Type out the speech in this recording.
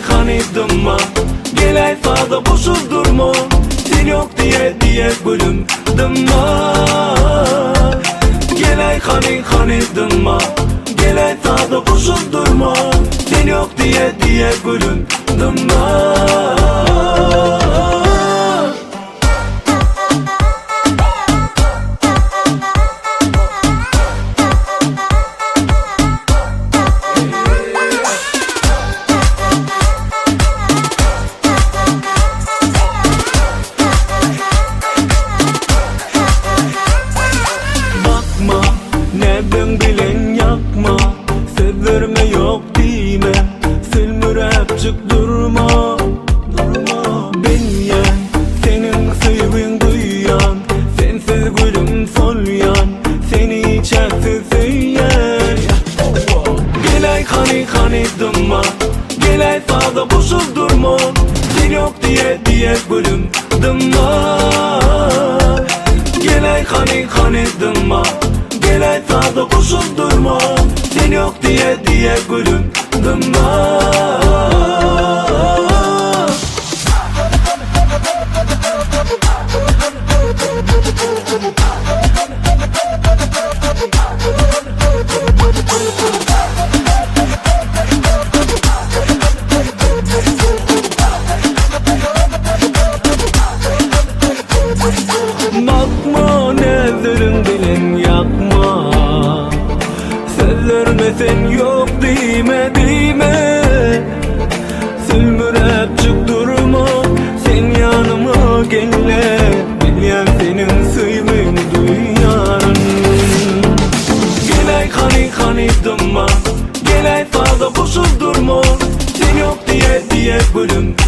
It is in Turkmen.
hany hany dymma Geläý saza goşul durma Sen ýok diýe diýe gülüm dymma Geläý hany hany dymma Geläý saza goşul durma Sen ýok diýe diýe gülüm dymma. Bakma, näzeň bilen ýakma, Sözlerime ýok diýme, Sülmüräpjik durma, durma. Bilýän, seniň söýgiň duýýan, Sensiz gülüm solýan, Seni çäksiz söýýän. Geläý hany hany dymma, Geläý saza goşul durma, Sen ýok diýe diýe gülüm dymma. Geläý hany hany dymma, Geläý saza goşul durma, Sen ýok diýe diýe gülüm dymma. Bakma näzleriň bilen ýakma Sözlerime sen ýok diýme diýme Sülmüräpjik durma sen ýanyma gelle Bilýän seniň söýgüňi duýýaryn Geläý hany hany dymma Geläý saza goşul durma Sen ýok diýe diýe gülüm.